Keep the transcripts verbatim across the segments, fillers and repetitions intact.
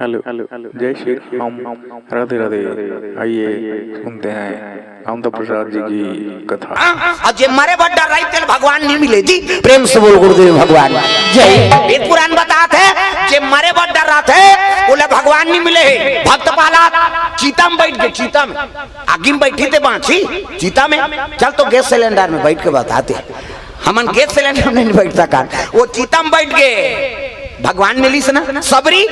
Hello, जय श्री राम, राधे राधे। आइए, सुनते हैं कामता प्रसाद जी की कथा। हाँ, अउ जे मरे बर डर्राही तेला भगवान नइ मिले जी। प्रेम से बोल गुरुदेव भगवान जय। वेद पुराण बताथे, जे मरे बर डर्राथे, ओला भगवान नइ मिले हे। भक्त प्रहलाद चिता म बइठ गे, चिता म। आगी म बइठही ते बाँचही, चिता म। चल तो गैस सिलेंडर म बइठ के बताथे। हमन गैस सिलेंडर म नइ बइठ सकन, ओ चिता म बइठ गे। भगवान मिलिस ना। सबरी,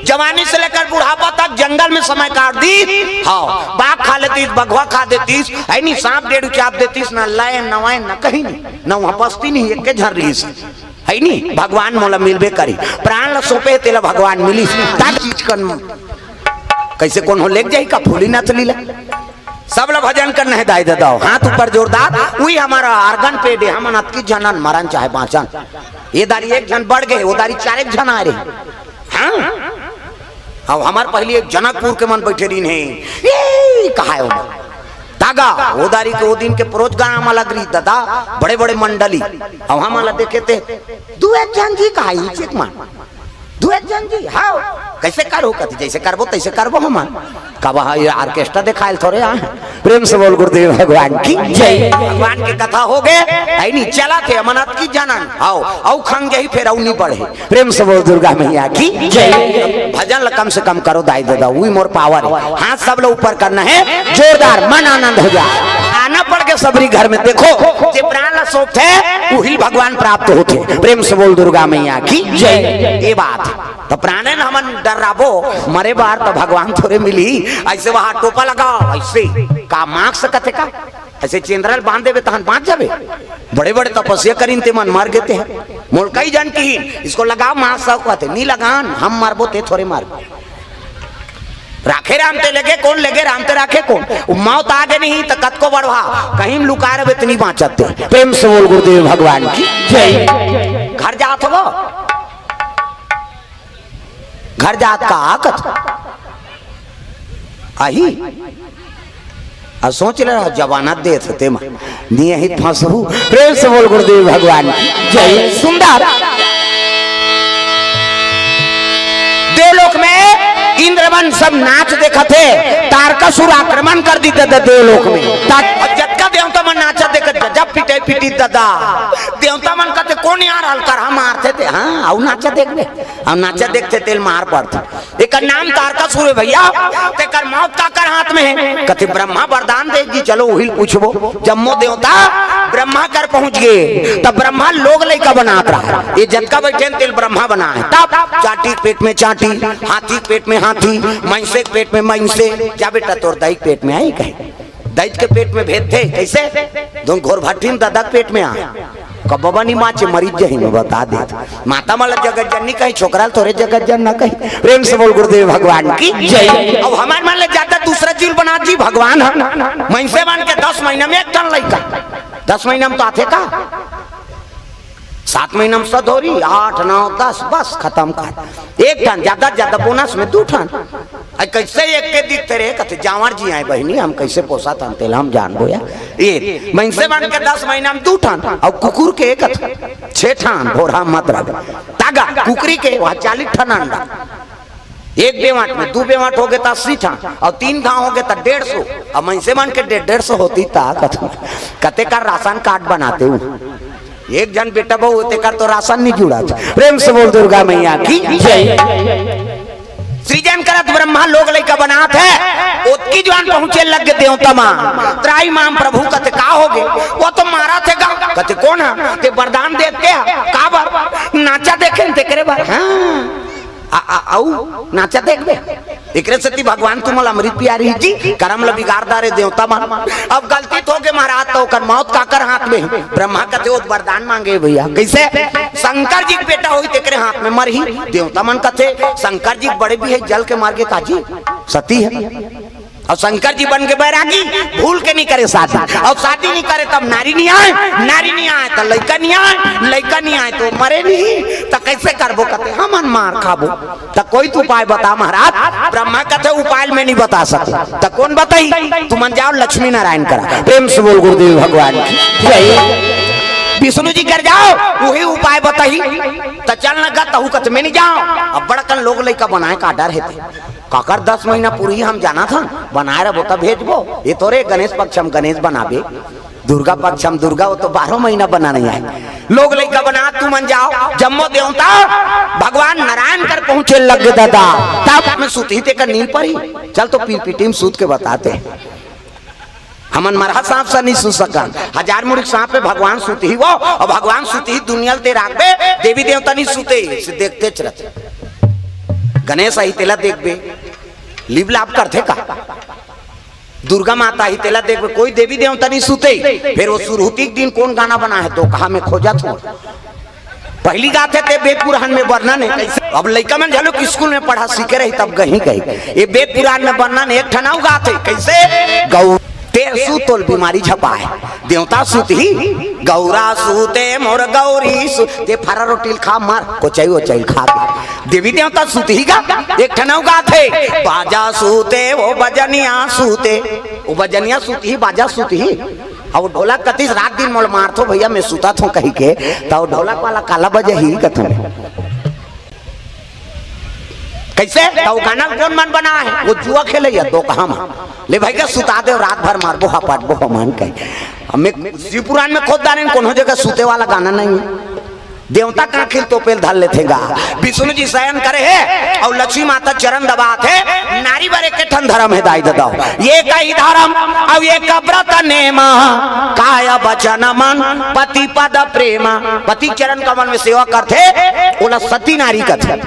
जवानी से लेकर बुढ़ापा तक जंगल में समय काट दिस। हाँ, बाघ खा लेतिस, बघवा खा देतिस, हे नी, सांप डेढ़ू चाप देतिस, ना लय, ना वय, ना कहीं नहीं, ना वहाँ बस्ती नहीं, एके झन रिहिस। हे नी, भगवान मोला मिलबे करही। प्राण ला सौंपे हे, तेला भगवान मिलिस। तब चीज कन कइसे कोनो लेग जाही का फूली नथली ला? सब ला भजन करना हे दाई ददा हो। हाथ ऊपर जोरदार, उही हमर organ pad हे, हमन अतकी झन हन, मरन चाहे बाँचन। ए दारी एक झन बढ़ गे, ओ दारी चार एक झन आए रहे। हाँ? अउ हमर पहिली एक जनकपुर के मन बइठे रिहिन हे। ए, कहाए ओमन? तागा, ओ दारी के ओ दिन के प्रोग्राम अलग रहिस ददा, बड़े-बड़े मंडली। अउ हमन ला देखे ते, दू एक झन जी कहाए, एक मन। दू एक झन जी, हाँ, कइसे करहू कथे, जइसे करबो तइसे करबो हमन। कब हाँ, ये orchestra देखायल थोरे आए। प्रेम से बोल गुरुदेव भगवान की जय। भगवान के कथा हो गे, हे नी, चलत हे, हमन अतकी झन हन, हाँ, अउ खंग जाही, फेर अउ नइ बढ़े। प्रेम से बोल दुर्गा मैया की जय। भजन ला कम से कम करो दाई ददा, उही मोर power हे। हाथ सब ला ऊपर करना हे, जोरदार, मन आनंद हो जा। आना पड़ गे सबरी घर में, देखो, जे प्राण ला सौंपथे, उही भगवान प्राप्त होथे। प्रेम से बोल दुर्गा मैया की जय। ए बात हे। त प्राणे ल हमन डर्राबो, मरे बर त भगवान थोरे मिलही। अइसे वहाँ टोपा लगाओ, अइसे का मास्क कथे का? अइसे चेंदरा ल बांध देबे तहन बाँच जाबे? बड़े-बड़े तपस्या करिन ते मन मर गे ते हे। मोला कई झन किहिन, इसको लगाओ मास्क, सब कथे, "नी लगान, हम मरबो ते थोरे मरबे।" राखे राम ते लेगे कोन, लेगे राम ते राखे कोन? ओ मौत आगे नहीं त कतको बढ़वा, कहीं म लुकाए रहिबे त नी बाँचत ते। प्रेम से बोल गुरुदेव भगवान की जय। घर जात हवो, घर जात का आकत आही। अउ सोच ले रहा, जमाना देत हे तेमा। नियहित फंसहू। प्रेम से बोल गुरुदेव भगवान की जय। सुंदर। देवलोक में इंद्र मन सब नाच देखत हे, तारकासुर आक्रमण कर दिस ददा देवलोक में। ता-, अउ जतका देवता मन नाचत देखत, गजब पिटे पिटी ददा। देवता मन कथे, "कोन यार हल्का रहा मारथे ते?" हाँ, अउ नाचत देखबे। अउ नाचत देखथे तेल मार पड़थे। एकर नाम तारकासुर हे भइया, तेकर मौत काकर हाथ में हे? कथे ब्रह्मा वरदान दे जी, चलो उही ल पूछबो। जम्मो देवता ब्रह्मा कर पहुंच गे, तब ब्रह्मा लोग लइका बनात रहा। ये जतका बइठे हे तेल ब्रह्मा बनाए। तब चांटी के पेट में चांटी, हाथी के पेट में हाथी, मइनसे के पेट में मइनसे। जा बेटा तोर दाई के पेट में आही कहे। दईत के पेट में भेद थे, कइसे? धुन घोर भट्ठिन ददा के पेट में आ। कब बबा नी बाँचे, मरीज जही में बता दे। माता मन ला जगत जननी कही, छोकरा ल थोरे जगत जनना कही। प्रेम से बोल गुरुदेव भगवान की जय। अब हमर मन ले जादा दूसरा जीव बना जी भगवान ह। मइनसे मन के दस महीना में एक ठन लइका। दस महीना में तो आथे का? सात महीना में सधौरी, आठ, नौ, दस, बस खतम कर। एक ठन जादा जादा बोनस में दू ठन। अई कइसे एक के दिखते रहे, कथे जांवर जी आए बहिनी, हम कइसे पोसत हन तेला हम जानबो या। ये मइनसे मन के दस महीना में दू ठन, अउ कुकुर के एक ठन, छे ठन, भोरहा मत रह। तागा, कुकरी के वहाँ चालीस ठन अंडा। एक बेवाट में दू बेवाट होगे त अस्सी ठन, अउ तीन घांव होगे त डेढ़ सौ, अउ मइनसे मन के डेढ़, डेढ़ सौ होतिस त कथे, कते का राशन कार्ड बनाते हूँ। एक झन बेटा बहू हे, तेकर तो राशन नी जुड़त। प्रेम से बोल दुर्गा मैया की जय। सृजन करत ब्रह्मा लोग लइका बनात हे, ओतकी जुवार पहुंचे लग गे देवता मन। त्राहि माम प्रभु कथे का होगे? ओ तो मारत हे गा। कथे कोन ह? ते वरदान देत हे का बर? नाचा देखे न तेकरे बर। हाँ। आ, आ, अउ नाचा देखबे। एकरे सेती भगवान तुमन ल अमृत पियारिस जी, करम ल बिगाड़ डारे देवता मन। अब गलती तो होगे महाराज, त ओकर मौत काकर हाथ में हे? ब्रह्मा कथे ओ त वरदान मांगे भइया। कइसे? शंकर जी के बेटा होही तेकरे हाथ में मरही। देवता मन कथे शंकर जी बड़े भी हे, जल के मर गे का जी? सती हे। अउ शंकर जी बन के बैरागी, भूल के नी करे शादी। अउ शादी नी करे तब नारी नी आए, नारी नी आए त लइका नी आए, लइका नी आए त मरे नी, त कइसे करबो? कथे हमन मार खाबो। त कोई तो उपाय बता महाराज। ब्रह्मा कथे उपाय मैं नी बता सकँव। त कोन बताही? तुमन जाओ लक्ष्मी नारायण करा। प्रेम से बोल गुरुदेव भगवान की जय। विष्णु जी कर जाओ, वही उपाय बताही। त चल न गा, तहू कथे में नहीं जाओ। अब बड़कन लोग लइका बनाए का डर हे ते। काकर दस महीना पूरी हम जाना था, बनाए रहो त भेजबो। ये तोरे गणेश पक्ष हम गणेश बनाबे, दुर्गा पक्ष हम दुर्गा, वो तो बारह महीना बना नहीं आए। लोग लइका बना, तुमन जाओ, जम्मो देवता भगवान नारायण कर पहुंचे लग दादा। तब में सुतही ते का नींद परी। चल तो पीपीटी में सूत के बताते। हमन मरहा सांप से नहीं सुत सकन। हजार मुड़ी सांप पे भगवान सुतही वो, और भगवान सुतही दुनिया ल ते राखबे, देवी देवता नहीं सुते, से देखते चलत। गणेश आही तेला देखबे, लिप लाप करथे का? दुर्गा माता आही तेला देखबे, कोई देवी देवता नहीं सुते। फिर वो सुरहुती के दिन कौन गाना बना है, तो कहा मैं खोजत हूँ। पहली गाथे ते वेद पुराण में वर्णन है कैसे। अब लइका मन झलुक स्कूल में पढ़ा सीखे रही तब गही गही। ये वेद पुराण में वर्णन एक ठन अउ गाथे कैसे। गौ ते सु तोल बीमारी झपाए, देवता सुतही। गौरा सूते मोर गौरी सु, ते फरा रोटी ल खा मार, कोचई ओचई ल खा के। देवी देवता सुतही गा, एक ठन अउ गाथे। बाजा सूते वो बजनिया सूते, वो बजनिया सुतही, बाजा सुतही। अब ढोलक कतिस रात दिन मोल मारथो भैया, मैं सुता थो कही के, त वो ढोलक वाला काला बजही कथन। कैसे? त वो गाना कौन मन बना है? वो जुआ खेले या तो कहा हम। ले भाई का सुता दे, रात भर मारबो, हपाटबो, हमान कहे। हमें शिव पुराण में खोद डारे, कोनो जगह सुते वाला गाना नहीं है। देवता का आखिर तोपेल धर लेथे गा। विष्णु जी शयन करे हे और लक्ष्मी माता चरण दबात हे। नारी बर एक ठन धर्म हे दाई ददाओ, ये कही धर्म और ये का व्रत नेमा, काय वचन मन पति पद प्रेमा। पति चरण कमल में सेवा करथे, ओला सती नारी कथे।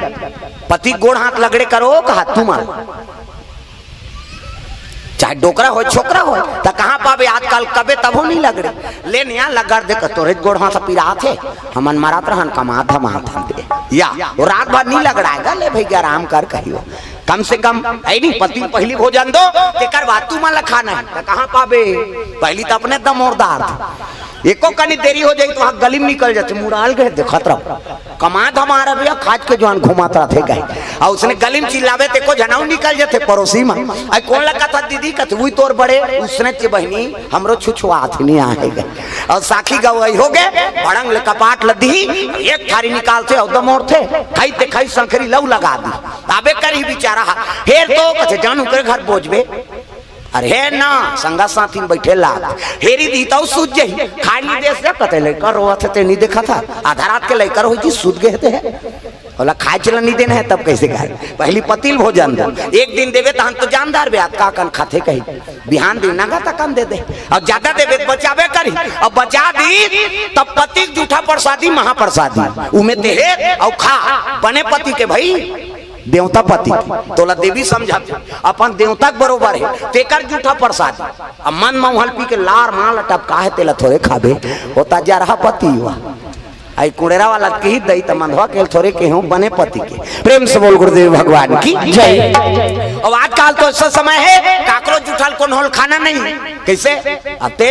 पति गोड़ हाथ लगड़े करो कहा तुमन, चाहे डोकरा होय, छोकरा होय, त कहाँ पाबे आजकल, कबे तभो नहीं लगड़े। ले निया लगड़ दे, तोरे गोड़ हाथ पिरात हे, हमन मरत रहन, कमात धमात हन ते। या, वो रात भर नहीं लगड़ाएगा, ले भैया आराम कर कहियो। कम से कम, ऐ नहीं, पति पहली भोजन दो, तेकर बाद तू मन ला खाना है, त कहाँ पाबे? पहली त अपने दमोरदार थे। एको कनी देरी हो जाई त वहाँ गली में निकल जाथे, मुड़ाल गए देखत रहो। कमा धमा रहा भैया, खाज के जवान घुमात रहथे कहे। और उसने गली में चिल्लावे ते को झनाऊ निकल जाथे पड़ोसी में। आई कौन लगा था दीदी? कथे वही तोर बड़े, उसने चे बहनी, हमरो छुछुआत नहीं आएगा। और साखी गवाही हो गए, भड़ंग ले कपाट लदी, एक थारी निकालथे और दमोरथे, खाई ते खाई संखरी लऊ लगा दी। ताबे कर ही बेचारा हा, हेर तो कथे जानू कर घर बोझबे। अरे हे ना, संगा साथी में बैठे लाग। हेरी दी तौ सूझ जही। खाए नहीं दे से कते लइका रोवत हे, ते नहीं देखा था। आधा रात के लइका रोई जी, सूत गए थे। बोला, "खाए चला नहीं देना है, तब कैसे खाए? पहली पतिल भोजन दो। एक दिन देवे, तहन तो जानदार बे, आत का कन खाथे कही। बिहान दिन नंगा तकन दे दे। और ज्यादा देवे, तो बचावे करी। और बचा दी, तब पति के जूठा प्रसादी, महाप्रसादी। उमे ते हे, और खा, बने पति के भाई।" देवता पति, तोला देवी समझत, अपन देवता के बरोबर हे, तेकर जूठा प्रसाद। अब मन मौहल पी के लार माल टपका हे, तेला थोरे खाबे, होता जरहा पति हुआ। आई कुड़ेरा वाला कही दई त मंधवा के थोरे के हूँ बने पति के। प्रेम से बोल गुरुदेव भगवान की जय। अब आजकल तो ऐसा समय हे, काकरो जूठा ल कोनो ल खाना नहीं। कैसे? अते,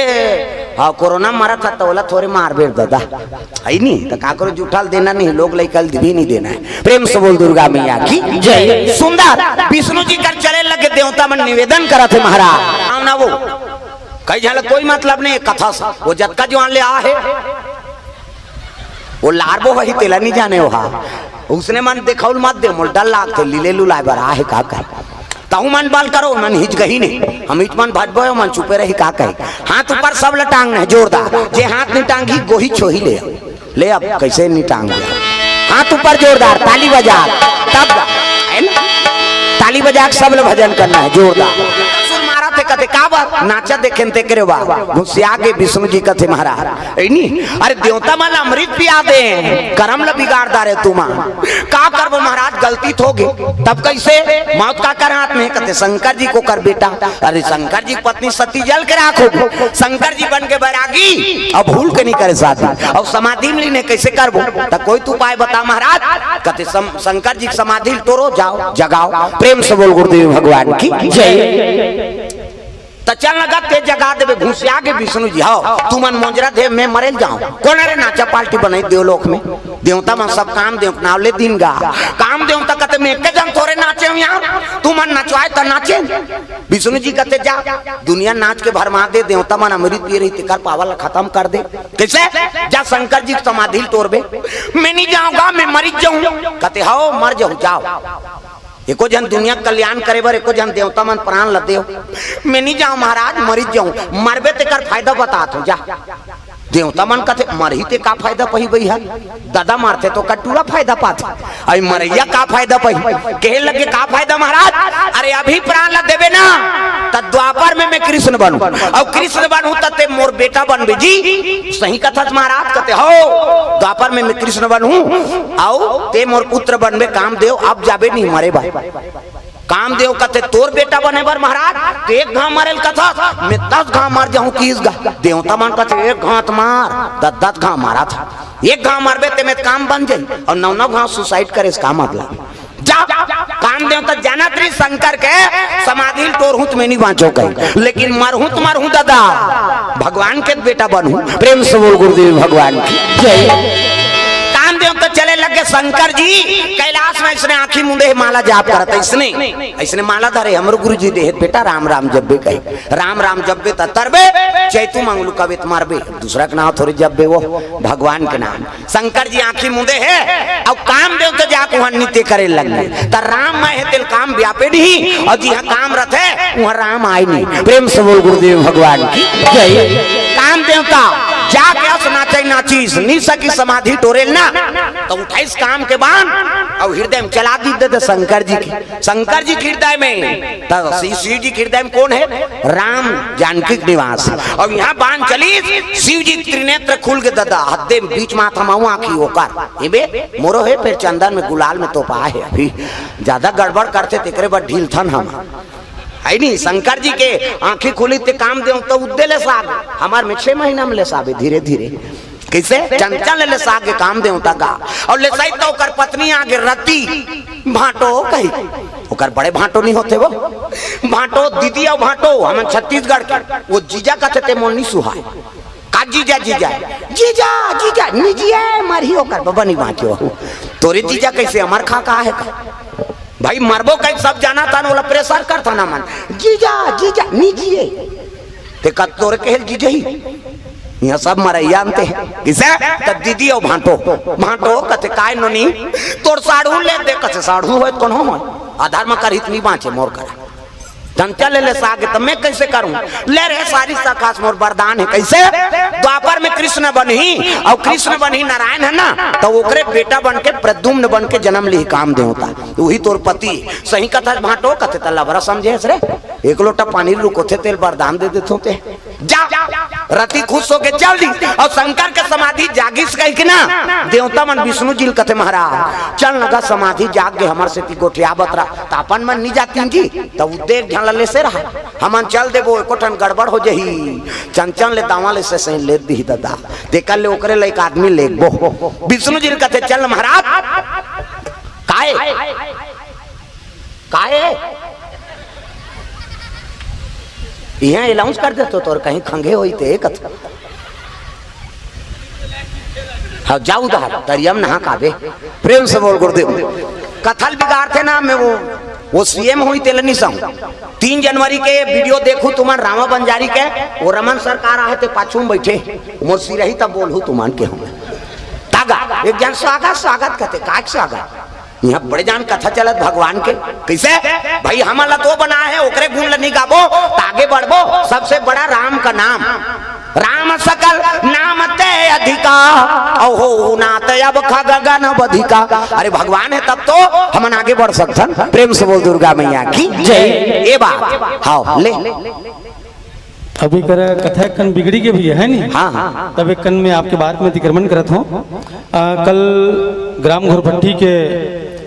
हाँ, कोरोना मरत था, तोला थोरे मार बेर दादा। है नी, त काकरो जूठा ल देना नहीं, लोग लइका ल भी नहीं देना है। प्रेम से बोल दुर्गा मैया की जय। सुंदर विष्णु जी कर चले लगे, देवता मन निवेदन करत हे महाराज। आव ना वो, कई झन ल कोई मतलब नहीं कथा से, वो जतका जवान ले आ हे, वो लारबो ही तेला नहीं जाने वहा। उसने मन देखाउल मत दे, मोल डर लागथे, लीले लुलाए बर आ हे का कहे। तहु मन बल करो, मन हिचकही नहीं। हम इत मन भटबो, मन चुपे रही का कहे। हाथ ऊपर सब ल टांगना है जोरदार। जे हाथ नहीं टांगी, गोही छोही ले। ले अब कैसे नहीं टांग दिया? हाथ ऊपर जोरदार, ताली बजा। तब है ना? ताली बजा के सब ल भजन करना है जोरदार। सुर मारा थे कथे का बात? नाचा देखे ते करे बा। घुसिया के विष्णु जी कथे महाराज। ऐ नी? अरे देवता मन अमृत पिया दे, करम ल बिगाड़ डारे तुमा। का करबो महाराज, गलती तो होगे। तब कैसे? मौत का कर हाथ में, कथे शंकर जी को कर बेटा। अरे शंकर जी की पत्नी सती जल के राख हो, शंकर जी बन के बैरागी, अब भूल के नहीं करे शादी। अब समाधि में लीन हे, कैसे करबो? त कोई तो उपाय बता महाराज। कथे सम-, शंकर जी की समाधि ल तोरो, जाओ जगाओ। प्रेम से बोल गुरुदेव भगवान की जय। त चल न गा, ते जगा देबे, घुसिया के विष्णु जी, हव, तुमन मोजरा दे, मैं मरे ल जाओ। कोन रे नाचा पार्टी बनाई देवलोक में? देवता मन सब काम देव नाव ले दिन गा। काम देवता कथे मैं एक जन थोरे नाचे हूँ, तुमन नचवाए त नाचे। विष्णु जी कथे, "जा, दुनिया नाच के भरमा दे, देवता मन अमृत पिए रही, तेकर पावर ला खतम कर दे।" कइसे? "जा, शंकर जी के समाधि ल तोरबे।" "मैं नहीं जाऊंगा, मैं मरिच जाऊं।" कथे, "हव, मर जाहू, जाव। एको झन दुनिया के कल्याण करे बर, एको झन देवता मन प्राण ल देव। मैं नहीं जाऊं महाराज, मरिच जाऊं।" "मरबे तेकर फायदा बतात हूं, जा।" देवता मन कथे, "मरही ते का फायदा पही भैया? ददा मरथे त कटूरा फायदा पाथे, अई मरइया का फायदा पही?" कहे लगे, "का फायदा महाराज? अरे अभी प्राण ला देबे ना, त द्वापर में मैं कृष्ण बनहूं, अउ कृष्ण बनहूं त ते मोर बेटा बनबे जी।" "सही कथस महाराज?" कथे, "हव, द्वापर में मैं कृष्ण बनहूं, अउ ते मोर पुत्र बनबे कामदेव, अब जाबे नहीं मरे बर।" कामदेव कथे, "तोर बेटा बने बर महाराज, ते एक घांव मरे ल कथस, मैं दस घांव मर जाहूं किस गा।" देवता मन कथे, "एक घांव त मार, दस दस घांव मारत हस, एक घांव मरबे ते में काम बन जाही, अउ नौ नौ घांव suicide करे से का मतलब?" जा, कामदेव त जानत रही शंकर के समाधि ल तोरहूं त मैं नहीं बांचो कही, लेकिन मरहूं त मरहूं ददा, भगवान के बेटा बनहूं। प्रेम से बोल गुरुदेव भगवान की जय। कामदेव त चले लगे शंकर जी, कैलाश में अइसने आंखी मूंदे हे, माला जाप करत हे अइसने, अइसने माला धरे, "हमरो गुरु जी देहे बेटा राम राम जपबे कहे, राम राम जपबे त तरबे, चैतू मंगलू कबे त मरबे, दूसरा के नाम थोड़े जपबे, वो भगवान के नाम।" शंकर जी आंखी मूंदे हे, अउ कामदेव त जाके उहां नृत्य करे लगे, त राम मैं हे तेल काम व्यापे नहीं, अउ जिहां काम रथे उहां राम आय नहीं। प्रेम से बोल गुरुदेव भगवान की जय। कामदेव त जाके अस नाचे नाचिस, नहीं सकी समाधि टोरेल ना, त उठाइस काम के बाण, अउ हृदय में चला दी दे, दे शंकर जी के, शंकर जी के हृदय में। त शिव, शिव जी के हृदय में कोन हे? राम, जानकी के निवास। अउ इहां बाण चलिस, शिव जी के त्रिनेत्र खुल गे ददा, हद्दे में बीच माथा में आंखी ओकर। एबे मोरो हे, फेर चंदन में गुलाल में तोपा हे, अभी ज्यादा गड़बड़ करथे तेकरे बर ढीलथन हम। हे नहीं, शंकर जी के आंखी खुली ते कामदेव त उद्दे लेसागे, हमर में छह महीना में लेसाबे धीरे धीरे। कइसे? चंचल ले लेसागे कामदेव त गा। अउ लेसाइस त ओकर पत्नी आगे रति, "भांटो" कही, ओकर बड़े भांटो नहीं होथे वो, "भांटो दीदी अउ भांटो, हमन छत्तीसगढ़ के।" वो जीजा कथे, "ते मोर नहीं सुहाय।" "का जीजा, जीजा?" "जीजा, जीजा, निजिए मरही ओकर, बबा नहीं बांचे वो।" "तोरे जीजा कइसे, अमर खा का हे का?" भाई मरबो कहीं सब जानथन, ओला pressure करथन हमन, "जीजा, जीजा, निजिए।" ते का तोरे कहे ल जीजा ही? इहां सब मरइया अंते हे। कइसे? त दीदी अउ भांटो, भांटो कथे, "काय नोनी, तोर साढ़ू ले दे।" कथे, "साढ़ू होय त कोनो होय, अधर्म करही त नहीं बांचे मोर करा।" चंचल ले लेसागे, त मैं कइसे करूं? ले रे सारी सखा से मोर वरदान हे। कइसे? द्वापर में कृष्ण बनही, अउ कृष्ण बनही नारायण हे ना, त ओकरे बेटा बन के प्रद्युम्न बन के जनम लिही कामदेव त। उही तोर पति, सही कथस भांटो, कथे त लबरा समझे हस रे। एक लोटा पानी रुकोथे तेल वरदान दे देथों ते। जा, रति खुश होके चल दी। अउ शंकर के समाधि जागिस कहिके ना, देवता मन विष्णु जी ल कथे, "महाराज, चल न गा, समाधि जाग गे, हमर सेती गोठियाबत रहा।" त अपन मन नी जातिन जी, त उ देख झन ल लेसे रहा, "हमन चल देबो, एको ठन गड़बड़ हो जही।" चंचल ले दावा ले से सही ले दिही ददा, तेकर ले ओकरे लइक आदमी लेगबो। विष्णु जी ल कथे, "चल महाराज।" "काय?" "काय?" इहां announce कर देथों, तोर कहीं खंगे होई ते कथ। हाँ, जा उधार, तरिया म नहा काबे। प्रेम से बोल गुरुदेव। कथा ल बिगाड़थे ना, मैं वो, वो सीएम होई तेला नहीं सहूं। तीन जनवरी के video देखहू तुमन रामा बंजारी के, वो रमन सरकार आहे ते पाछू म बइठे, मोर सिरही तब बोलहू तुमन के हूं। तागा, एक जन स्वागत, स्वागत कथे, काय के स्वागत? इहां बड़े जान कथा चलत भगवान के। कइसे? भाई, हमन ला तो बनाय हे, ओकरे गुण ला नहीं गाबो, त आगे बढ़बो। सबसे बड़ा राम का नाम, राम सकल नाम ते अधिका, अउ होहू नाथ अब खग गण बधिका। अरे, भगवान हे तब तो हमन आगे बढ़ सकथन। प्रेम से बोल दुर्गा मैया की जय। ए बात, हाँ, ले। अभी कर कथा एक कन बिगड़ी के भी है नी? हाँ, हाँ। तब एक कन में आपके बात में अतिक्रमण करत हूँ। आ, कल ग्राम घोरपट्टी के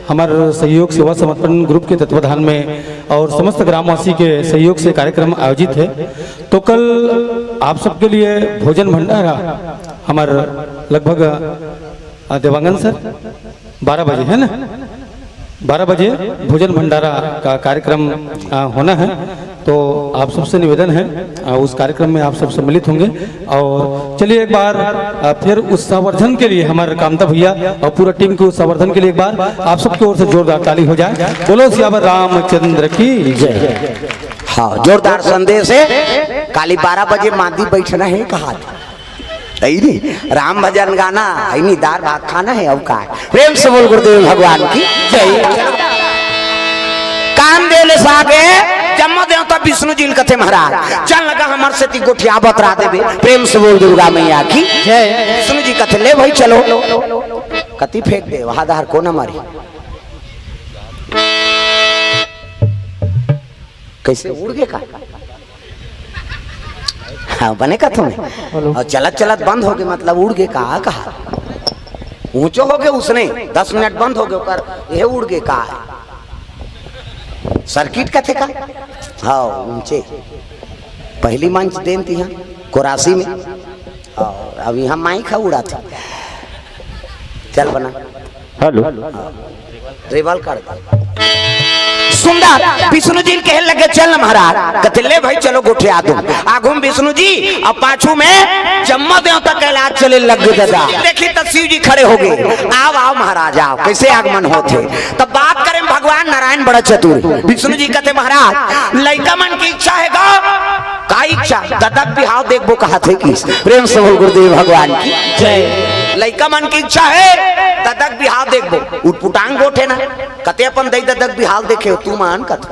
हमर सहयोग सेवा समर्पण group के तत्वाधान में और समस्त ग्रामवासी के सहयोग से कार्यक्रम आयोजित है। तो कल आप सबके लिए भोजन भंडारा हमर लगभग, आ, देवांगन सर, बारह बजे है ना? बारह बजे भोजन भंडारा का कार्यक्रम, आ, होना है, तो आप सबसे निवेदन है, आ, उस कार्यक्रम में आप सब सम्मिलित होंगे। और चलिए, एक बार, आ, फिर उत्साहवर्धन के लिए हमारे कामता भैया और पूरा टीम के उत्साहवर्धन के लिए एक बार आप सबकी ओर से जोरदार ताली हो जाए। बोलो सियावर रामचंद्र की जय। हाँ, जोरदार संदेश है। काली बारह बजे मांदी बैठना है, कहा था। यही नहीं, राम भजन गाना, यही नहीं, दार भात खाना है, अब का है? प्रेम से बोल गुरुदेव भगवान की जय। काम देले सागे, जम्मो देवता विष्णु जी ल कथे महाराज, चल लगा हमर सेती गोठिया बतरा देबे। प्रेम से बोल दुर्गा मैया की जय। विष्णु जी कथे, ले भाई चलो। कति फेंक दे, वहां धार को न मारी। कैसे उड़ गे का? हाँ, बने का तुम्हें? हेलो। और चलत चलत बंद हो गए, मतलब उड़ गे का कहा? ऊंचो हो गए उसने, दस मिनट बंद हो गए, ओकर ये उड़ गे का? सर्किट कथे का? हाँ, ऊंचे। पहली मंच देन थी यहाँ कोरासी में, और अब यहाँ माइक है उड़ा था। चल बना। हेलो। रेवल कर दे। सुंदर विष्णु जी कहे लगे, चल न महाराज। कथे, ले भाई चलो गोठिया दूं। आगू में विष्णु जी और पाछू में जम्मा देवता कैलाश चले लग गए दादा। देखी तब शिव जी खड़े हो गए। आओ, आओ महाराज, आओ, कैसे आगमन होथे? तब बात करें, भगवान नारायण बड़ा चतुर। विष्णु जी कथे, महाराज, लइका मन की इच्छा है गा? का इच्छा? ददक बिहाव देखबो कहा थे कि प्रेम से बोल गुरुदेव भगवान की जय। लइका मन की इच्छा है, ददक बिहाव देखबो। उटपुटांग गोठे ना, कते अपन दई ददक बिहाव देखे हो, तू मान कत।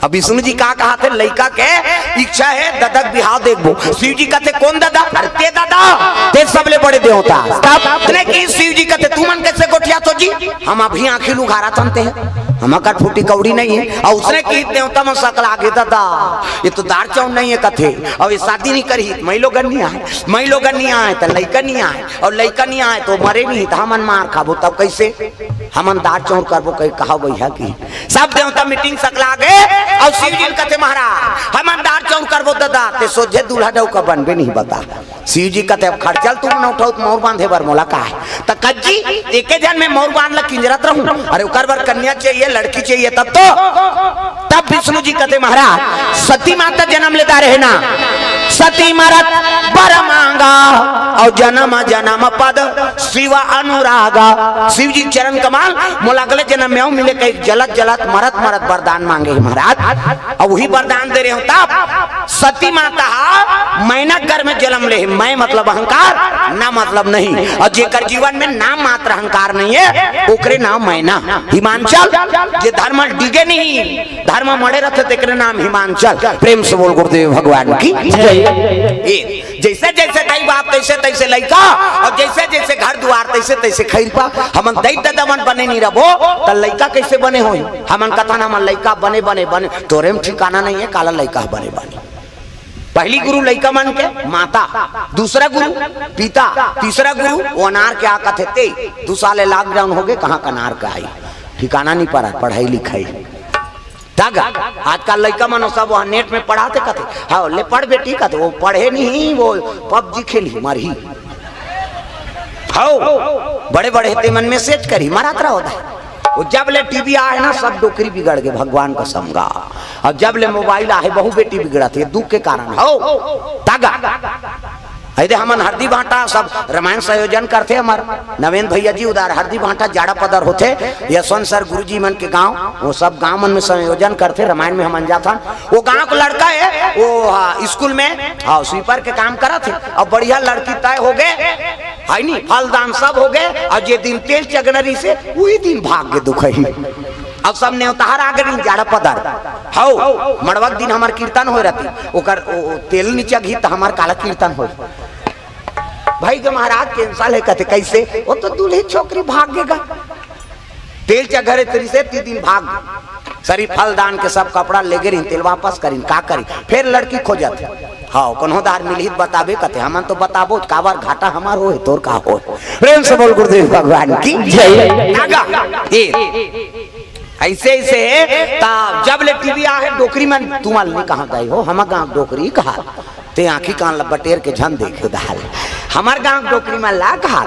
अब विष्णु जी का कहा थे, लइका के इच्छा है, ददक बिहाव देखबो। शिव जी कथे, कौन दादा? अरे ते दादा, ते सबले बड़े देवता। तब तने की शिव जी कथे, तू मन कैसे गोठिया तो जी? हम अभी आंखी लुघारा तनते हैं, हम कठफूटी कौड़ी नहीं है। और उसने की देवता मन सकला आगे, दादा, ये तो दार चाउर नहीं है कथे, और ये शादी नहीं करी, मई लोगन नहीं आए, मई लोगन नहीं आए, तो लइका नहीं आए, और लइका नहीं आए, तो मरे नहीं, तो हमन मार खाबो, तब कैसे? हमन दार चाउर करबो, कहीं कहा भैया की। सब देवता मीटिंग सकला आगे, और शिव जी कथे, महाराज, हमन दार चाउर करबो, दादा, ते सोझे दूल्हा डौका बनबे नहीं बता। शिव जी कथे, अब खर्चल तुम न उठाओ, तो मौर बांधे बर मोला का है? त कज्जी, एके झन में मौर बांध ल किंजरत रहूं। अरे ओकर बर कन्या चाहिए, लड़की चाहिए, तब तो। तब विष्णु जी कथे, महाराज, सती माता जन्म लेता रहे ना, सती मरत बर मांगा, और जन्म जन्म पद शिव अनुरागा। शिव जी चरण कमल, मोला अगले जन्म में आऊ मिले, कहीं जलत जलत मरत मरत वरदान मांगे हे महाराज, और वही वरदान दे रहे हो। तब सती माता हा मैना घर में जन्म ले, मैं मतलब अहंकार, ना मतलब नहीं। और जेकर जीवन में नाम मात्र अहंकार नहीं है, ओकरे नाम मैना। हिमांचल, जे धर्म डिगे नहीं, धर्म मड़े रहते, तेकरे नाम हिमांचल। प्रेम से बोल गुरुदेव भगवान की जय। ए, जैसे जैसे दाई बाप, तैसे तैसे लइका, और जैसे जैसे घर दुआर, तैसे तैसे खैरपा। हमन दई ददा मन बने नहीं रहो, त लइका कैसे बने होई? हमन कथन, हमन लइका बने, बने, बने, तोरे में ठिकाना नहीं है, काला लइका बने, बने। पहली गुरु लइका मन के माता, दूसरा गुरु पिता, तीसरा गुरु वो अनार के आ कथे ते। दू साल लॉकडाउन हो गए, कहाँ का अनार का आई, ठिकाना नहीं पड़ा, पढ़ाई लिखाई। तग आजकल लइका मन सब वहाँ नेट में पढ़ाते कथे, हाँ, ले पढ़ बेटी कथे, वो पढ़े नहीं, वो पबजी खेली, मरही। हो, बड़े बड़े ते मन मैसेज करी, मरत रहो दा। वो जब ले टीवी आए ना, सब डोकरी बिगड़ गए, भगवान कसम गा। और जब ले मोबाइल आए, बहु बेटी बिगड़त है, दुख के कारण। हो, तग। अरे हमन हरदी भांटा सब रामायण संयोजन करथे, हमर नवेंद्र भैया जी उधार हरदी भांटा जाड़ा पदर होथे, यशवंत सर गुरुजी मन के गांव, वो सब गांव मन में संयोजन करथे। रामायण में हमन जाथन, वो गांव के लड़का है, वो, हाँ, स्कूल में, हाँ, स्वीपर के काम करत है, और बढ़िया लड़की तय हो गए, है नी, फलदान सब हो गए, और जे दिन तेल चगनरी से, वही दिन भाग के दुखही। अब सब नेवतार आ गए जाड़ा पदर। हौ, मड़वा के दिन हमर कीर्तन होए रहती, ओकर ओ, ओ, तेल नीचे घी त हमर काला कीर्तन होए। भाई के महाराज कैंसल है, कहते कैसे? वो तो दूल्ही छोकरी भाग गेगा। तेल चघरे तरी से ती दिन भाग। सरी फल दान के सब कपड़ा लेगे रहिन, तेल वापस करिन, का करी? फिर लड़की खोजत। हाँ, कोनो दार मिलही त बताबे कथे, हमन तो बताबो, काबर घाटा हमार होए, तोर का होए। प्रेम से बोल गुरुदेव भगवान की जय। आगा। ए, ऐसे, ऐसे, ता जब ले टीवी आ है, डोकरी मन, तुमन नहीं कहाँ गए हो, हमर गांव डोकरी कहा, ते आंखी कान ला बटेर के झन देखे दाल, हमर गांव डोकरी मन ला कहा,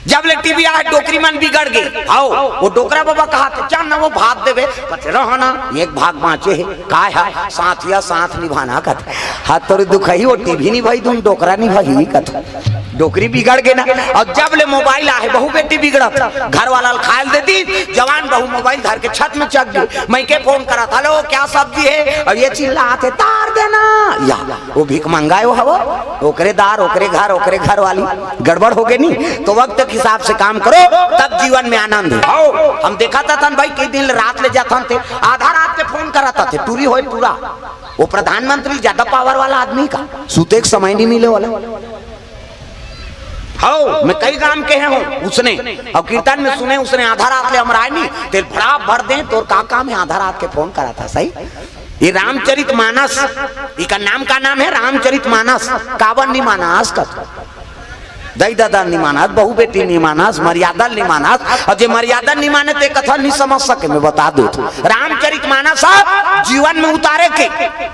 जब ले टीवी आए, डोकरी मन बिगड़ गे। हव, वो डोकरा बाबा कहाथे, "चल ना, वो भात देबे।" कथे, "रह ना, एक भाग बाँचे हे।" "काय हे?" "साथिया, साथ निभाना," कथे। "हाँ, तोर दुखही वो टीवी निभाही, धुन डोकरा निभाही," कथे। डोकरी बिगड़ गे ना। अउ जब ले मोबाइल आहे, बहू बेटी बिगड़त, घर वाला ल खाय ल दे दिस, जवान बहू मोबाइल धर के छत में चघ गे। मइके फोन करत, "हेलो, क्या सब्जी हे?" अउ ये चिल्लाथे, "तार देना।" या, वो भिखमंगा हे, वो हव, ओकरे दार, ओकरे घर, ओकरे घर वाली, गड़बड़ हो गे नी। तो वक्त के हिसाब से काम करो, तब जीवन में आनंद हे। हव, हम देखत हन भाई, कई दिन ले रात ले जाथन ते, आधा रात के फोन करत थे, टूरी होय टूरा। वो प्रधानमंत्री ज्यादा पावर वाला आदमी का, सुते के समय नहीं मिले वाला। हव, मैं कई गांव के हे हूँ, उसने, अउ कीर्तन में सुने, उसने आधा रात ले अमराय नी, तेल भड़ा भर दे, तोर का काम हे, आधा रात के फोन करत हे, सही? ये रामचरित मानस, इका नाम का नाम हे रामचरित मानस, काबर नी मानस कथे। दई ददा नी मानस, बहू बेटी नी मानस, मर्यादा नी मानस, अउ जे मर्यादा नी माने ते कथा नी समझ सके, मैं बता दूं। रामचरित मानस ह जीवन में उतारे के,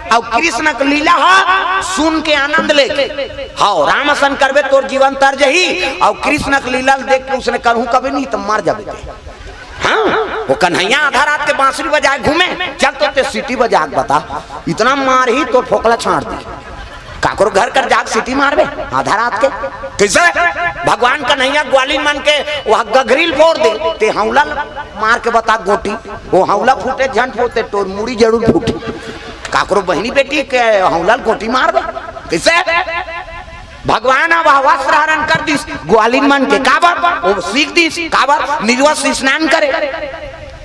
अउ कृष्ण के लीला ह सुन के आनंद लेके। हव, राम असन करबे तोर जीवन तर जही, अउ कृष्ण के लीला ल देख के उसने करहूं कभी नहीं तो मर जाबे ते। हाँ, वो कन्हैया आधा रात के बांसुरी बजाय घूमे, चल तो ते सीटी बजा के बता, इतना मारही तोर फोकला छांट दी। काकरो घर कर जाके सीटी मारबे आधा रात के? कइसे? भगवान कन्हैया ग्वालिन मन के वह गघरी ल फोर दे, ते हौला ल मार के बता गोटी, वो हौला फूटे झन फूटे, तोर मुड़ी जरूर फूटे। काकरो बहिनी बेटी के हौला ल गोटी मारबे? कइसे? भगवान अब वस्त्र हरण कर दिस ग्वालिन मन के। काबर? वो सीख दिस। काबर? निर्वस्त्र स्नान करे।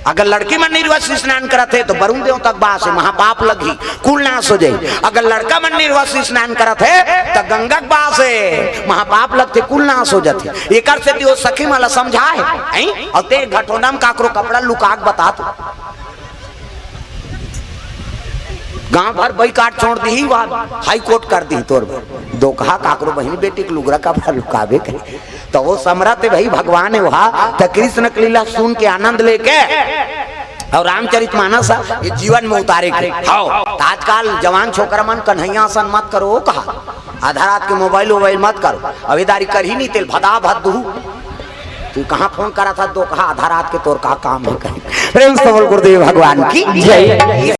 अगर लड़की मन निर्वस्त्र स्नान करत हे, तो वरुण देवता के बास हे, महापाप लगही, कुल नाश हो जाही। अगर लड़का मन निर्वस्त्र स्नान करत हे, तो गंगा के बास हे, महापाप लगथे, कुल नाश हो जाथे। एकर सेती वो सखी मन ला समझाय, हैं? अउ ते घटोना म काकरो कपड़ा लुका के बता तो। गांव भर बाइकाट छोड़ दिही, वह हाई कोर्ट कर दिही तोर बर। दोकहा काकरो बहिनी बेटी के लुगरा कपड़ा लुकाबे के। तो वो समरथ हे भाई, भगवान हे वहा, तो कृष्ण के लीला सुन के आनंद लेके अउ रामचरित मानस ये जीवन में उतारे के। हव, तो आजकल जवान छोकरा मन कन्हैया असन मत करो, वो कहा आधा रात के मोबाइल वोबाइल मत करो, अवेदारी करही नी तेल भदा भद दुहू। तू कहाँ फोन करत हस, दोकहा आधा रात के, तोर का काम हे कहीं। प्रेम से बोल गुरुदेव भगवान की जय।